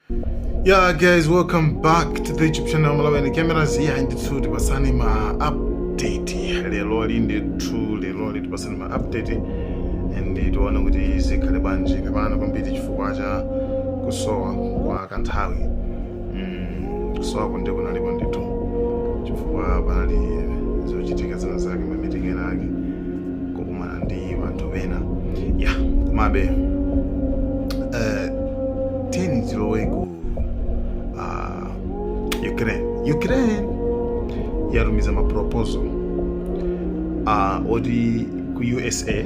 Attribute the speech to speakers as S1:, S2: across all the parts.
S1: Yeah guys, welcome back to the YouTube channel Malawi Cameras. Yeah, ndithu tipasani ma update lero li, ndithu lero li tipasani ma update and tione kuti zikhale bwanji. Pepani kwambiri chifukwa cha kusowa kwa kanthawi. Kusowa kunde kunalipo ndithu chifukwa panali zochitika zina zake, ma meeting ena ake, kukumana ndi anthu ena. Yeah, komabe tiyeni tilowe ku Ukraine. Ukraine yatumiza ma proposal oti ku USA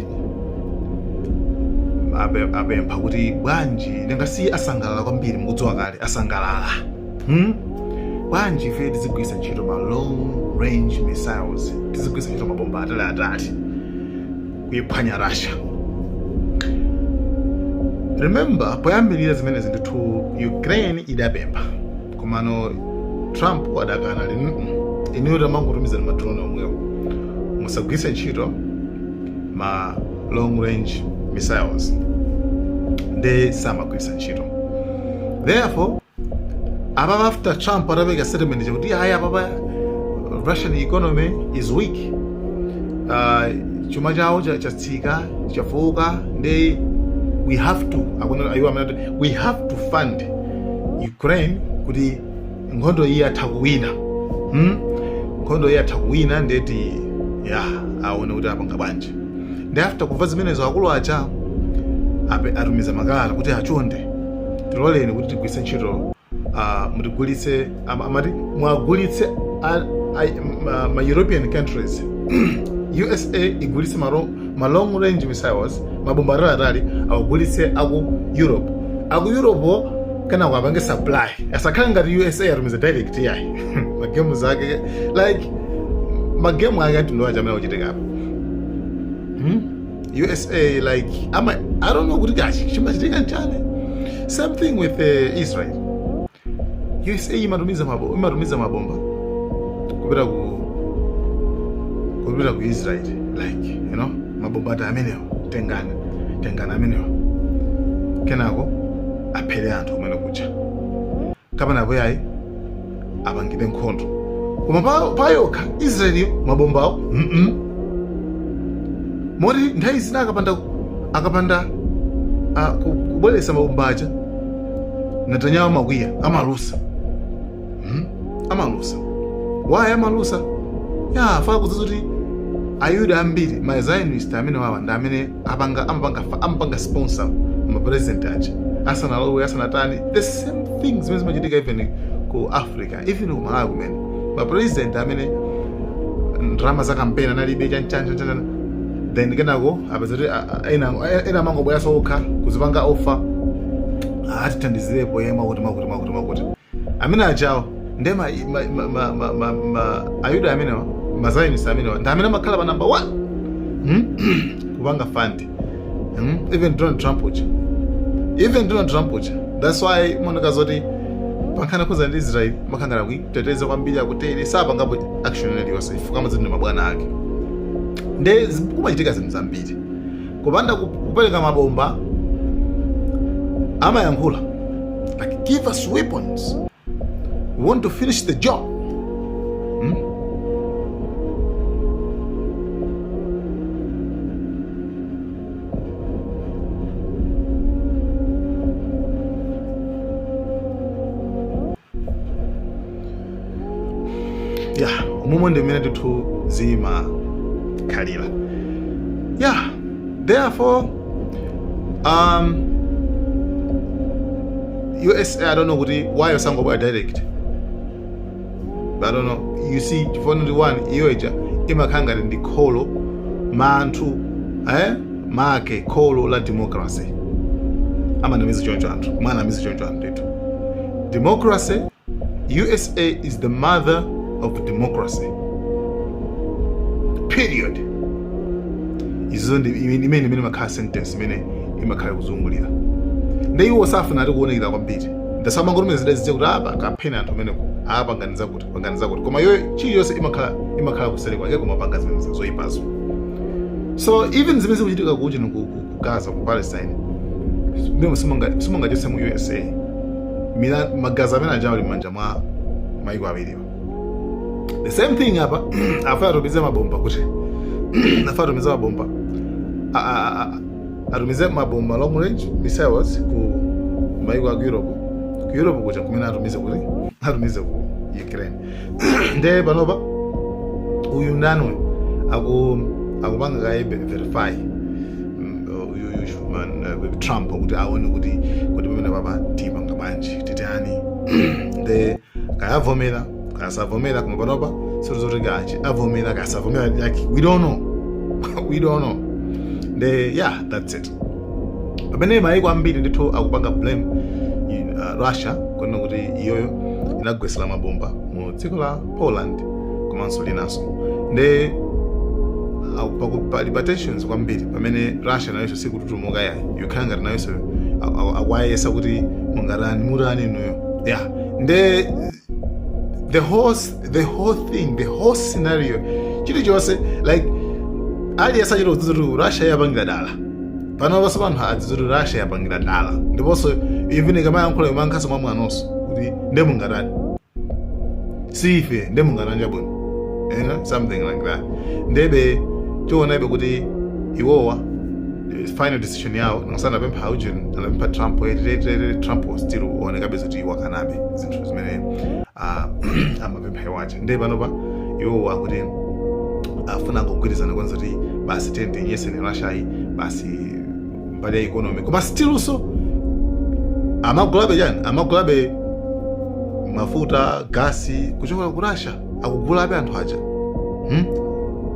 S1: apempha kuti bwanji nangasi asangalala kwambiri, mukudziwa kale asangalala, Bwanji ife tizigwiritsa ntchito ma long range missiles, tizigwiritsa ntchito mabomba ataliatali kuyiphwanya Russia. Remember, poyambirira zimenezi ndithu Ukraine idapempha, komano Trump adakana ali, "Inuyo tamangotumizani ma drone omwewo, musagwiritse ntchito ma long range missiles." Nde samagwiritsa ntchito. Therefore apapa after Trump atapeka statement chakuti ayi, apapa Russian economy is weak, chuma chawo chatsika, chafoka, nde we have to, akuna ayiwo amene ati, we have to fund Ukraine kuti nkhondo iyi atha kuwina, Nkhondo iyi atha kuwina. Ndeti ya aone kuti apanga bwanji. Ndi after kumva zimenezo akulu aja atumiza makalata kuti achonde tiloleni kuti tigwiritse ntchito, mutigulitse, amati mwagulitse ma European countries, USA igulitse ma long range missiles, mabomba ataliatali, awagulitse aku Europe, aku Europe kenako apange supply, asakhale ngati USA atumiza direct yayi. Ma game zake, like ma game ake ati ndo amene akuchitika apa, USA like ama, I don't know kuti kachi chimachitika nchani. Same thing with Israel. USA imatumiza mabomba kupita ku Israel, like mabomba ati amenewa, tengana tengana amenewa, kenako aphere anthu kumene kucha kapena apo yayi apangire nkhondo. Koma payokha Israel mabombawo Moti nthawi zina akapanda kubweretsa mabomba aja, Netanyahu amakwiya, amalusa, Amalusa. Why amalusa? Ya fa kudziwa kuti Ayuda ambiri, ma Zionist amene wawa ndi amene amapanga sponsor ma president aja asanalowe, asanatani. The same things zimene zimachitika even ku Africa, even ku Malawi kumene, ma president amene ndalama za kampeni analibe, chanchan chanchan, then kenako apeza kuti ena amangobweranso okha kuzipanga offer, atithandizirepo ye, mwakuti mwakuti mwakuti mwakuti. Amene ajawo nde ma Ayuda amenewa, ma Zionist amenewa ndi amene amakhala pa number one, Kupanga fund, Even Donald Trump uja, even Donald Trump uja. That's why moneka zoti pankhani khuza ndi Israel makhangana kuiteteza kwambiri, akutere sapangapo action iliyonse chifukwa amadziti ndi mabwana ake. Nde kumachitika zinthu zambiri kupanda kupereka mabomba, amayankhula like, "Give us weapons, we want to finish the job," Yeah, umomwe ndi mmene ndithu zimakhalira. Yeah, therefore USA, I don't know kuti why osangobwera direct. I don't know, you see, chifukwa ndi one iyo ija imakhala ngati ndi kholo manthu, eh, make kholo la democracy. Amanamiza choncho anthu, kumanamiza choncho anthu ndithu. Democracy, USA is the mother of democracy, period. Izo ndi imene imakhala sentence imene imakhala kuzungulira. Ndi iwo safuna ati kuonekera kwambiri, ndasamangotumiza zida zija kuti apa kapheni anthu ameneko, apa panganiza kuti panganiza kuti, koma iyo chiliyonse imakhala kuseri kwake kumapanga zimene zoyipazo. So even zimene zikuchitika kuchi ku Gaza, ku Palestine, mene simungachotse mu USA. Magazi amene aja ali m'manja mwa maiko awiriwa. The same thing apa, afuna atumize mabomba kuti afuna atumize mabomba, atumize mabomba, long range missiles, ku maiko aku Europe, ku Europe kuja kumene atumize, kuti atumize ku Ukraine. Nde panopa uyu ndani uyu akupanga kaye verify, uyu man, Trump, kuti aone kuti pamene papa tipanga bwanji, titani. Nde kayavomera, kayasavomera, koma panopa sitizoti kachi avomera, kayasavomera, like we don't know, we don't know. Nde yeah, that's it. Pamene maiko ambiri ndithu akupanga blame Russia kunena kuti iyoyo inagwesera mabomba mu dziko la Poland komanso linanso. Nde pali pa tensions kwambiri, pamene Russia nayonso sikututumuka yayi, yokhala ngati nayonso akuwayesa kuti mungatani, mutani inuyo. Yeah, nde the whole thing, the whole scenario, chilichonse, like aliyense achita kudziwa kuti Russia yapangira dala. Pano panso panthu adziwa kuti Russia yapangira dala, ndiponso even ikamayankhula imayankhanso mwa mwanonso kuti nde mungatani, si ife, nde mungatani, chabwino, something like that. Ndebe tionabe kuti iwowa final decision yawo anapempha Eugene, anapempha Trump. Trump still onekabe kuti wakanabe zinthu zimene amapempha iwacha. Nde panopa iwowa akuti afuna kugwirizana kwanza kuti basi tiyeni tinyeseni Russia iyi basi mbali ya economy, koma still so amagulabe chani, amagulabe mafuta, gasi kuchokera ku Russia, akugulabe anthu aja,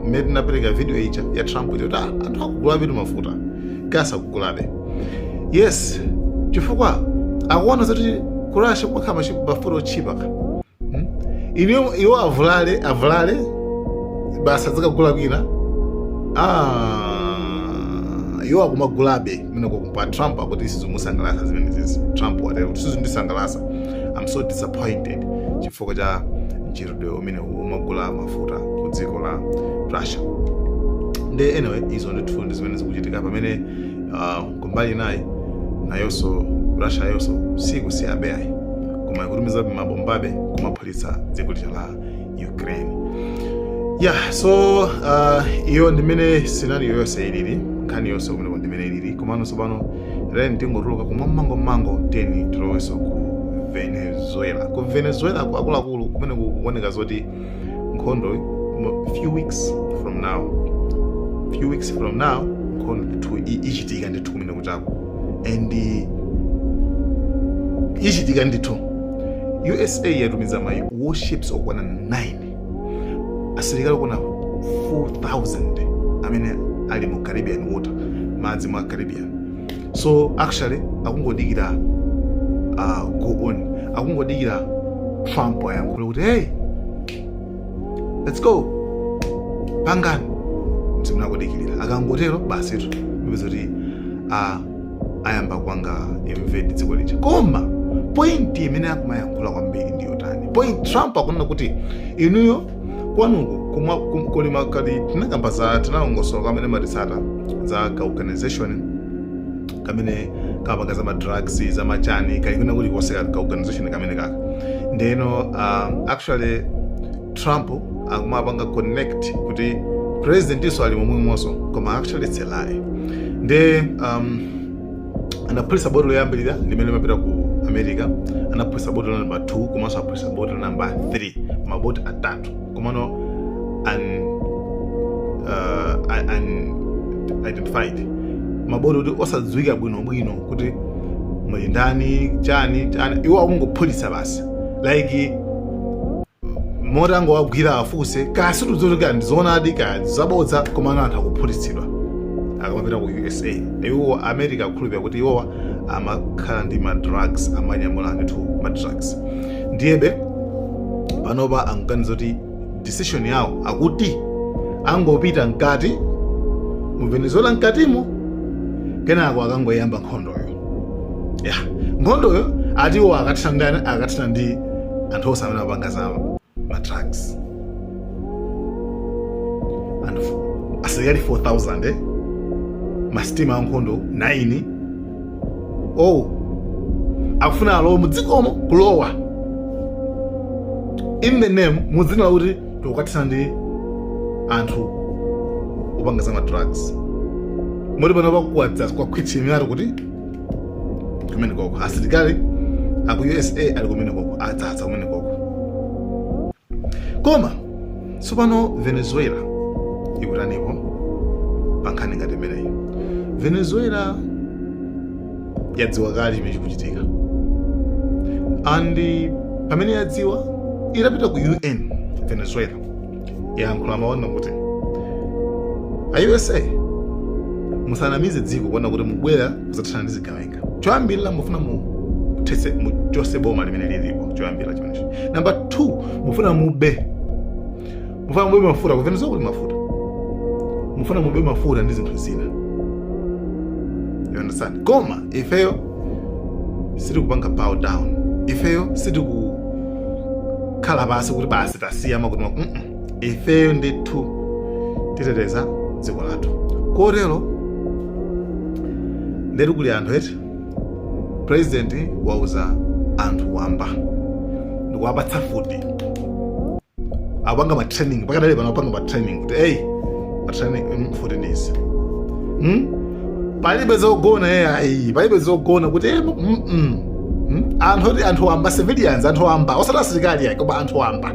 S1: Mmene tinapereka video ija ya Trump ija kuti anthu akugulabe tu mafuta, gasi akugulabe, yes, chifukwa akuona zoti ku Russia kumakhala mafuta otchipa ka, Iniyo iwo avulale, avulale basi, azikagula kwina. Ah, iwo akumagulabe kumeneko. Pa Trump akuti sizimusangalatsa zimene zizi. Trump watero kuti sizindisangalatsa, I'm so disappointed chifukwa cha mchitidwe umene umagula mafuta ku dziko la Russia. Nde anyway, izo ndithu ndi zimene zikuchitika, pamene kumbali inayi nayonso Russia yonso sikusiyabe ayi, koma ikutumizabe mabombabe kumaphulitsa dziko lija la Ukraine. Yeah, so iyo ndimene scenario yonse ilili, nkhani yonse kumeneko ndimene ilili. Komano tsopano leni tingotuluka kumwa mmango mmango, teni tilowenso ku Venezuela. Ku Venezuela ku akuluakulu kumene kukuoneka zoti nkhondo few weeks from now, few weeks from now, nkhondo ndithu ichitika ndithu kumene kuchako, and ichitika ndithu. USA yatumiza ma warships okwana 9, asilikali okwana 4000 amene ali mu Caribbean water, madzi mwa Caribbean. So actually akungodikira go on, akungodikira Trump ayankhule kuti, "Hey, let's go, pangani." Zimene akudikirira, akangotero basitu mupeza kuti ayamba kupanga invade dziko lija. Koma point imene akumayankhula kwambiri ndiyo tani point? Trump akunena kuti inuyo kwanuko kulima kali tinakamba za, tinalongosola kamene matitsata za ka organization kamene kapanga za madrugs, za machani, kali kuna kulikonse ka organization kamene kaka. Ndeno actually Trump akumapanga connect kuti president iso ali momwemonso, koma actually it's a lie. Nde anaphulitsa botolo loyambirira limene limapita ku America, anaphulitsa botolo namba 2, komanso aphulitsa botolo namba 3, maboti atatu, komano unidentified maboti kuti osadziwika bwinobwino kuti muli ndani, chani chani. Iwo akungophulitsa basi, like moti angowagwira afunse kasi tudzoti kaya ndizoonadi kaya zabodza, komano anthu akuphulitsidwa akamapita ku USA. Iwo America akhulupirira kuti iwowa amakhala ndi ma drugs, amanyamula ndithu ma drugs. Ndiyebe panopa akuganiza kuti decision yawo akuti angopita mkati mu Venezuela mkatimo, kenako akangoyamba nkhondoyo. Ya nkhondoyo ati iwo akathana ndani? Akathana ndi anthu onse amene amapanga za ma drugs, anthu asilikali 4000, masitima ankhondo 9. Oh, Akufuna alowe mudzikomo, kulowa in the name, mudzina lakuti tikukathana ndi anthu opanga za madrugs. Moti pano pakuwadza kwakhwithimiratu kuti kumene koko asilikali aku USA ali kumene koko, adzadza kumene koko. Koma tsopano Venezuela ikutanipo pa nkhani ngati imeneyi? Venezuela yadziwa kale chimene chikuchitika, and pamene yadziwa, itapita ku UN, Venezuela yayankhula maona kuti a USA musanamize dziko kuona kuti mubwera kudzathana ndi zigawenga. Choyambirira, mufuna muthetse, muchose boma limene lilipo, choyambirira chimenecho. Number 2, mufuna mube mafuta. Ku Venezuela kuli mafuta. Mufuna mube mafuta ndi zinthu zina, you understand? Koma ifeyo sitikupanga bow down, ifeyo sitikukhala pasi kuti basi tasiya makuti Ifeyo ndithu titeteza dziko lathu. Kotero ndetu kuli anthu eti, president wauza anthu wamba ndikuwapatsa futi, apanga ma training pakadali pano, apanga ma training kuti hey, ma training futi ndizi, Palibe zogona ayi, palibe zogona kuti Anthu oti anthu wamba, civilians, anthu wamba, osati asilikali ayi, koma anthu wamba,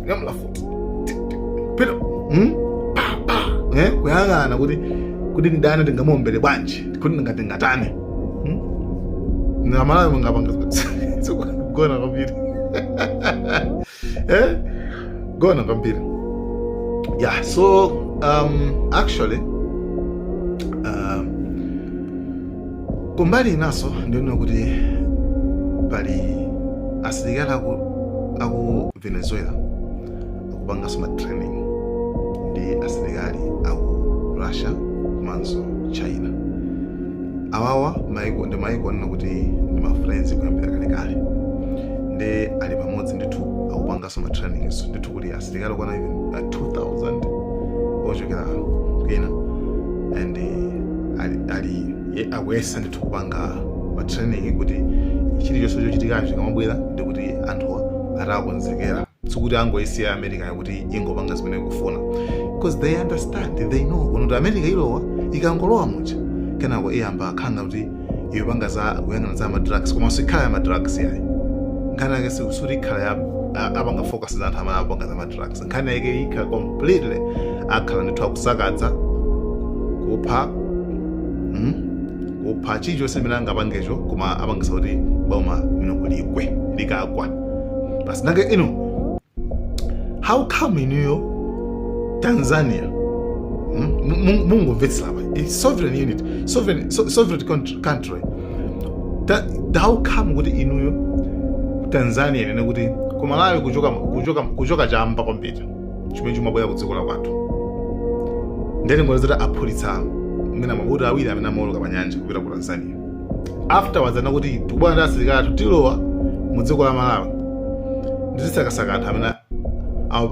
S1: nyamula futi pita, Pa pa kuyang'ana kuti ndani tingamuombere bwanji, kuti tingatani, Namalawi mungapanga gona kwambiri, eh? Gona kwambiri. Yeah, so actually kumbali inaso ndiona kuti pali asilikali aku Venezuela akupanganso ma training ndi asilikali aku Russia komanso China. Awawa maiko ndi maiko anena kuti ndi ma friends kuyambira kalekale, ndi ali pamodzi ndithu, akupanganso ma trainings ndithu. Kuli asilikali okwana even 2000 ochokera kwina and ali akuyesa ndithu kupanga ma training kuti chilichonse chochitikacho chikamabwera ndikuti anthuwa atakonzekera, sikuti angoisiya America yakuti ingopanga zimene ikufuna, because they understand, they know kuti America ilowa, ikangolowa muja kenako iyamba akhanga kuti iyopanga za kuyang'ana za madrugs, komanso ikhala ya madrugs yayi. Nkhani yake sikuti ikhala ya apanga focus za anthu amene apanga za madrugs. Nkhani yake ikhala completely, akhala ndithu akusakadza, kupha, Kupha chilichonse chimene angapangecho, koma apangisa kuti boma mino kuligwe. Likagwa basi. Nange ino, how come inuyo Tanzania, Mungomvetsera apa. It's sovereign unit, sovereign, sovereign country. How come kuti inuyo Tanzania inene kuti kumalawi kuchoka chamba kwambiri chimene chimabwera ku dziko la kwathu, ndeni ngozati aphulitsa mwina mabuto awiri amene amaoloka pa nyanja kupita ku Tanzania? Afterwards anakuti tikubwera ndi asilikali athu, tilowa mu dziko la Malawi nditisakasaka anthu amene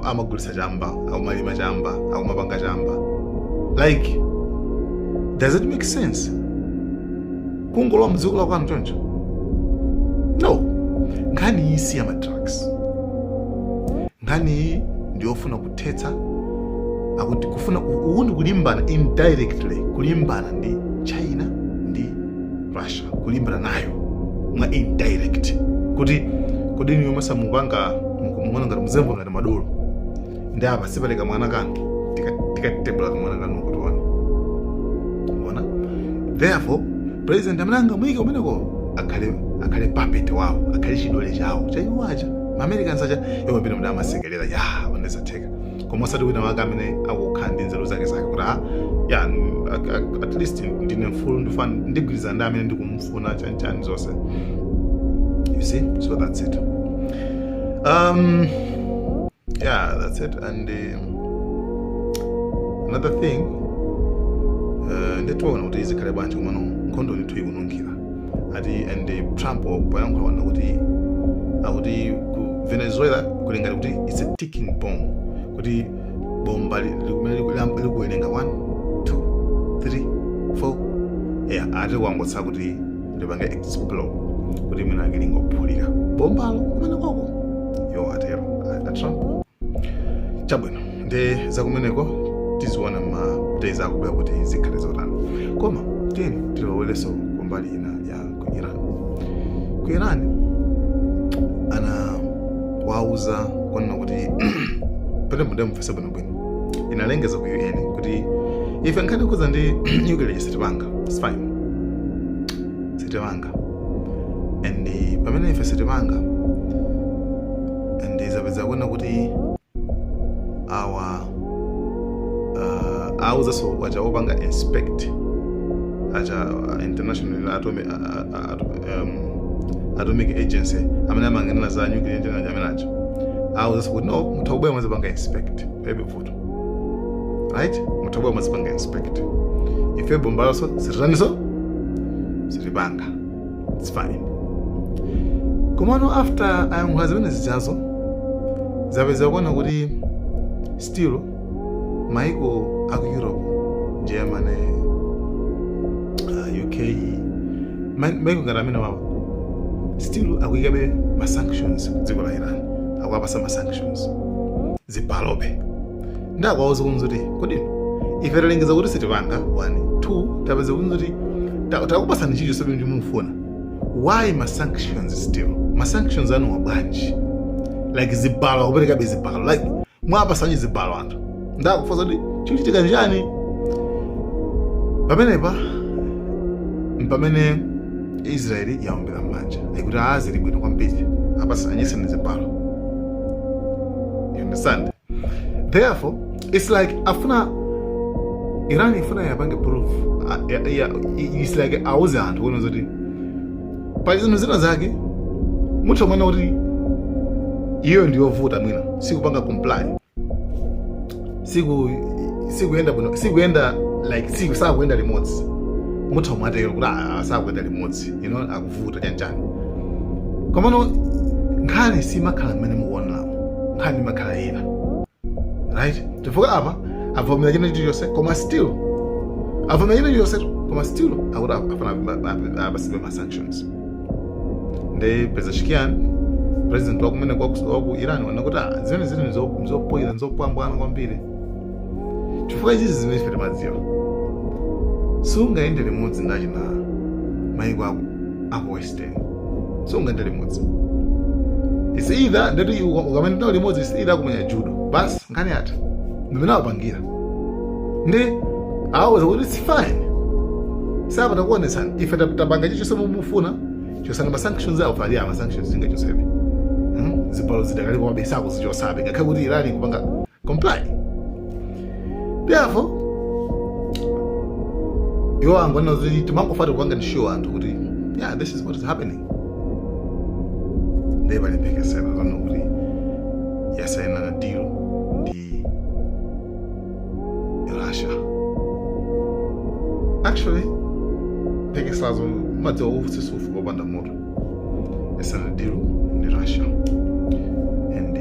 S1: amagulitsa chamba, akumalima chamba, akumapanga chamba. Like, does it make sense kungolowa mu dziko la kwanu choncho? No, nkhani iyi si ya madrugs. Nkhani iyi ndiyofuna kuthetsa, akuti kufuna uku ndi kulimbana indirectly, kulimbana ndi China ndi Russia, kulimbana nayo mwa indirect kuti kodi niyo masamupanga mukuona ngati muzemva ngati madolo, ndi apa sipaleka mwana kanu, tikatebula kamwana kanu kutiona ona. Therefore president amene angamuyike kumeneko akhale puppet wawo, akhale chidole chawo chaiwo aja ma-Americans aja iwo pene muda amasekelera ya wandezatheka, koma osati wina wake amene akukhala ndi nzeru zake zake kuti ah ya, at least ndine mfulu, ndifuna ndigwirizana ndi amene ndikumufuna, chanchani zonse, you see? So that's it. Yeah, that's it. And another thing, nditiona kuti izikhale bwanji, komano nkhondo ndithu ikununkhira ati. And Trump poyankhula wana kuti akuti ku Venezuela kuli ngati kuti it's a ticking bomb, kuti bomba limene likuwerenga 1 2 3 4, yeah, ati kwangotsa kuti Lipange explode kuti mwina ake lingophulika bombalo kumene koko. Yo, atero a Trump. Chabwino, ndi zakumeneko, tiziona ma days akubwera kuti zikhale zotani. Koma tiyeni tilowereso kumbali ina ya ku Iran. Ku Iran ana wauza kunena kuti pene munde mumvese bwinobwino, inalengeza ku UN kuti ife nkhani yokhudza ndi nuclear sitipanga. It's fine, sitipanga. And pamene ife sitipanga, and zapeza kuona kuti awa auzanso wacha opanga inspect acha, International Atomic Agency, amene amayang'anira za nuclear energy, amene acha auzanso kuti no, mutha kubwera mwazipanga inspect, palibe vuto, right? Mutha kubwera mwazipanga inspect, ife bombalaso sititaniso, sitipanga, it's fine. Komano after ayankhula zimene zichazo, zapeza kuona kuti still maiko aku Europe, Germany, UK, maiko ngati amene wawa, still akuyikabe ma sanctions ku dziko la Iran, akuwapasa ma sanctions, zibalobe. Ndi akuwauza kunza kuti kodi ife talengeza kuti sitipanga, 1, 2, tapeza kunza kuti takupasani chilichonse chimene mufuna, why ma sanctions still? Ma sanctions anu wabwanji? Like zibalo, akuperekabe zibalo, like mwapasanji zibalo anthu. Ndakufunsa kuti chikuchitika njani pamenepa? Mpamene Israeli yaombera m'manja ikuti azili bwino kwambiri, apasanyisani zibalo, you understand? Therefore it's like afuna Iran ifuna yapange proof, it's like auze anthu kuona zoti pa zinthu zina zake mutha kuona kuti iyo ndiyovuta, mwina sikupanga comply, sikuyenda bwino, sikuyenda, like siku sakuyenda limodzi. Mutha kumatero kuti ah, sakuyenda limodzi, akuvuta chanchani. Komano nkhani simakhala mmene mukuoneramo, nkhani imakhala ina, right? Chifukwa apa avomera china chilichonse, koma still avomera china chilichonse, koma still akuti afuna apasidwe ma sanctions. Ndi Pezeshkian, president wakumene waku Iran, wana kuti ah, zimene zili nzopoyera, nzopambwana kwambiri, chifukwa izizi zimene ife timadziwa, sungayende limodzi ndachina maiko aku Western, sungayende limodzi. It's either ndati ukamene nawo limodzi, it's either kumenya judo basi, nkhani yatha, ndimene apangira. Ndi awuza kuti it's fine, sapata kuonetsani ife tapanga chilichonse mumufuna, chosani ma sanctions awo. Pali ama sanctions zingachosebe, Zibalo zidakalipo mabesa akuzichosabe, ngakhale kuti Iran ikupanga comply. Therefore iwo angona kuti timangofuna kupanga show anthu kuti yeah, this is what is happening. Ndiye paliphekesera zano kuti yasainana deal ndi Russia. Actually phekeserazo, madziwa usisufu popanda moto, yasaina deal ndi Russia and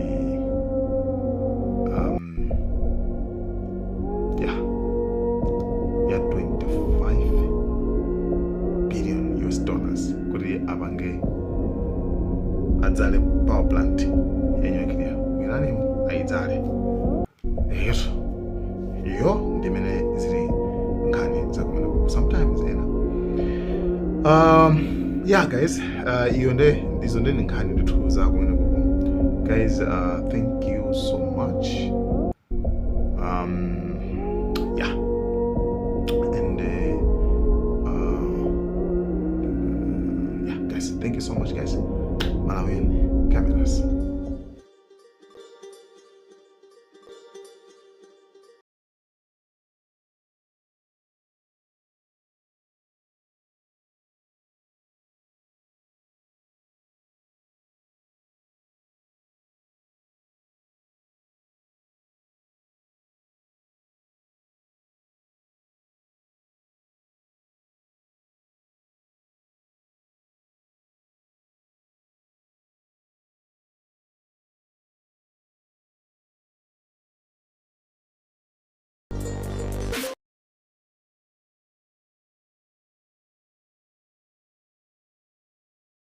S1: yeah, ya 25 billion US dollars kuti apange adzale power plant ya nuclear Iranimo, ayidzale yeso. Iyo ndimene zili nkhani zakumeneko. Sometimes ena, yeah guys, iyo nde ndizo ndi nkhani ndithu zakumeneko. Guys, thank you so much. Yeah, and yeah guys, thank you so much guys. Malawian Cameras.